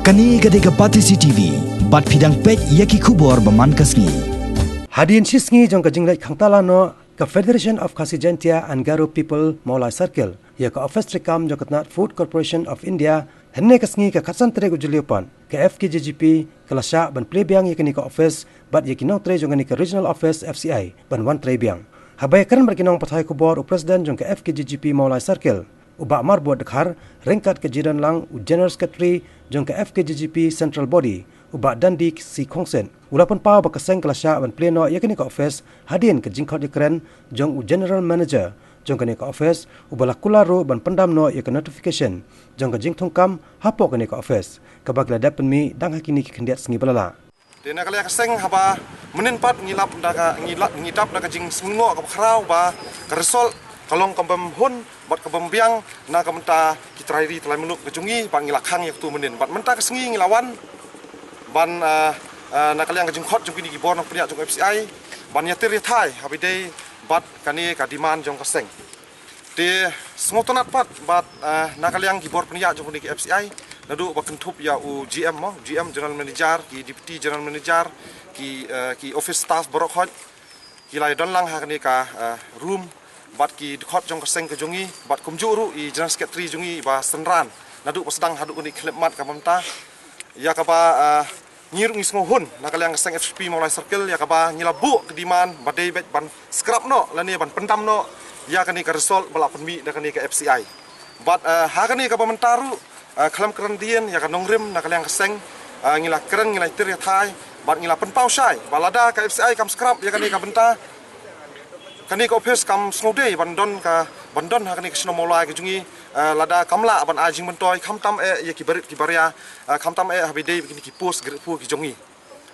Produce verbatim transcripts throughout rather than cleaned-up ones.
Kane ka dei ka Batesi T V, bad phi dang peit ïa ki khubor ba man ka sngi. Hadien shi sngi jong ka jingleit khang tala noh, ka Federation of Khasi Jaintia and Garo People Mawlai Circle ïa ka office treikam jong ka tnat Food Corporation of India, hynne ka sngi ka khatsan tarik u Jylliew pat, ka F K J G P ka la shah ban plie biang ïa kane ka office bad ïa ki nongtrei jong kane ka Regional Office F C I ban wan trei biang. Haba ïakren bad ki nongpathai khubor u President jong ka F K J G P Mawlai Circle, u Bah Marbud Dkhar, ryngkat ka jingdon lang u General Secretary jong ka F K J G P Central Body, u Bah Dandi C Khongsit, u la pynpaw ba ka seng ka la shah ban plie noh ïa kane ka office hadien ka jingkhot ïakren jong u General Manager jong kane ka office, uba la kular ruh ban pyndam noh ïa ka notification jong ka jingthungkam hapoh kane ka office, kaba ki la dep pynmih dang ha kine ki khyndiat sngi ba la lah. Te na ka liang ka seng haba mynnin pat ngi lap da ka, ngi lap, ngi dap da ka jingsngewnguh kaba khraw ba ka result ka long kaba bym hun bad kaba bym biang na ka bynta ki trai ri trai muluk ka jong ngi, bad ngi la khang ïa katu mynnin. Bad mynta ka sngi ngi la wan ban, ah, ah, na ka liang ka jingkhot jong kine ki bor nongpynïaid jong F C I ban ïatir ïathai haba ïadei bad kane ka demand jong ka seng. Te sngewtynnat pat bad, eh, na ka liang ki bor pynïaid jong kane ka F C I, naduh ba kynthup ïa u G M mo, G M, General Manager, ki Deputy General Manager, ki, eh, ki office staff baroh khoit, ki la ïadon lang ha kane ka, eh, room, bad ki dkhot jong ka seng ka jong ngi, bad kumjuh ruh i General Secretary jong ngi ba synran naduh ba sdang haduh kane ka khyllipmat kaba mynta. Ïa kaba, ah, ngi ruh ngi sngewhun na ka liang ka seng F C P Mawlai Circle, ïa kaba ngi la buh ka demand ba dei beit ban scrap noh lane ban pyndam noh ïa kane ka result ba la pynmih da kane ka F C I. Bad, ah, ha kane kaba mynta ruh, ah, khlem kren dien ïa ka nongrim na ka liang ka seng, ah, ngi la kren, ngi la ïatir ïathai bad ngi la pynpaw shai ba lada ka F C I kam scrap ïa kane ka bynta, kane ka office kam sngewdei ban don ka, ban don ha kane ka shnong Mawlai ka jong ngi, eh, lada kam lah ban ai jingmyntoi khamtam eh ïa ki barit ki baria, eh, khamtam eh haba ïadei bad kine ki post grade four ki jong ngi.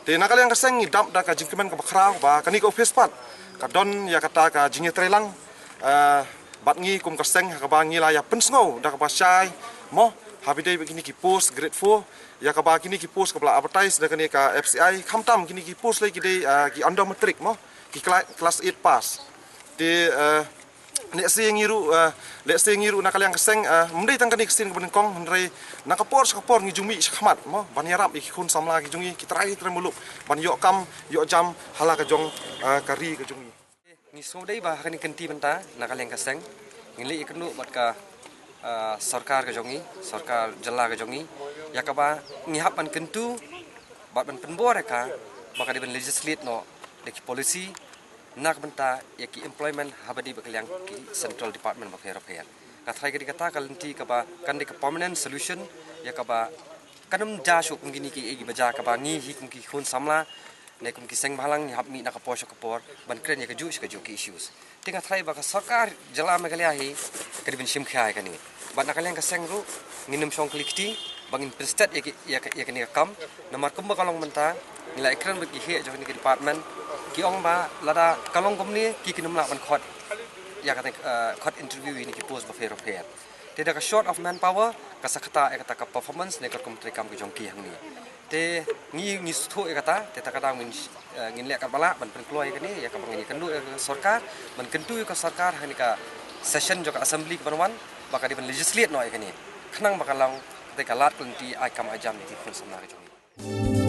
Te na ka liang ka seng ngi dap da ka jingkmen kaba khraw ba kane ka office pat ka don ïa kata ka jingïatreilang, eh, bad ngi kum ka seng ha kaba ngi la ïa pynsngew da kaba shai mo, haba ïadei bad kine ki post grade four, ïa kaba kine ki post kaba la advertise da kane ka F C I, khamtam kine ki post lei ki dei, eh, ki under matric mo, ki cla-, class eight pass. Te, eh, lehse ngi ruh, eh, lehse ngi ruh na ka liang ka seng, eh, ym dei tang kane ka sien kaba nyngkong, hynrei na ka por sha ka por ngi ju mih shakhmat mo ban ïarap ïa ki khun samla ki jong ngi, ki trai trai muluk ban ïoh kam ïoh jam ha la ka jong, eh, ka ri ka jong ngi. Ngi sngewdei ba ha kane ka kynti mynta na ka liang ka seng ngin leit ïakynduh bad ka, eh, sorkar ka jong ngi, sorkar jylla ka jong ngi, ïa kaba ngi hap ban kyntu bad ban pynbor ïa ka ba ka dei ban legislate noh da ki policy na ka bynta ïa ki employment haba dei bad ka liang ki central department bapher bapher. Nga tharai ka dei kata ka lynti kaba kan dei ka permanent solution ïa kaba kan ym jia shuh kum kine kiei kiba jia, kaba ngi hi kum ki khun samla ne kum ki seng bhalang ngi hap mih na ka por sha ka por ban kren ïa kajuh sha kajuh ki issues. Te nga tharai ba ka sorkar jylla Meghalaya hi ka dei ban shim khia ïa kane. Bad na ka liang ka seng ruh ngin ym shong kylli kti ba ngin pynstet ïa ki, ïa ka, ïa kane ka kam. Namar kumba ka long mynta ngi la ïakren bad ki heh jong kane ka department, ki ong ba lada ka long kumne ki kin ym lah ban khot ïa kata, eh, khot interview ïa kine ki post bapher bapher. Te da ka short of manpower ka sa ktah ïa kata ka performance ne ka kum treikam ka jong ki hangne. Te ngi, ngi sngewthuh ïa kata, te ta ka daw ngin, eh, ngin leh katba lah ban pynkloi ïa kane, ïa kaba ngin ïakynduh ïa ka sorkar ban kyntu ïa ka sorkar ha kane ka session jong ka assembly kaban wan ba ka dei ban legislate noh ïa kane, khnang ba ka long kata ka lad ka lynti ai kam ai jam ïa ki khun samla ka jong ngi.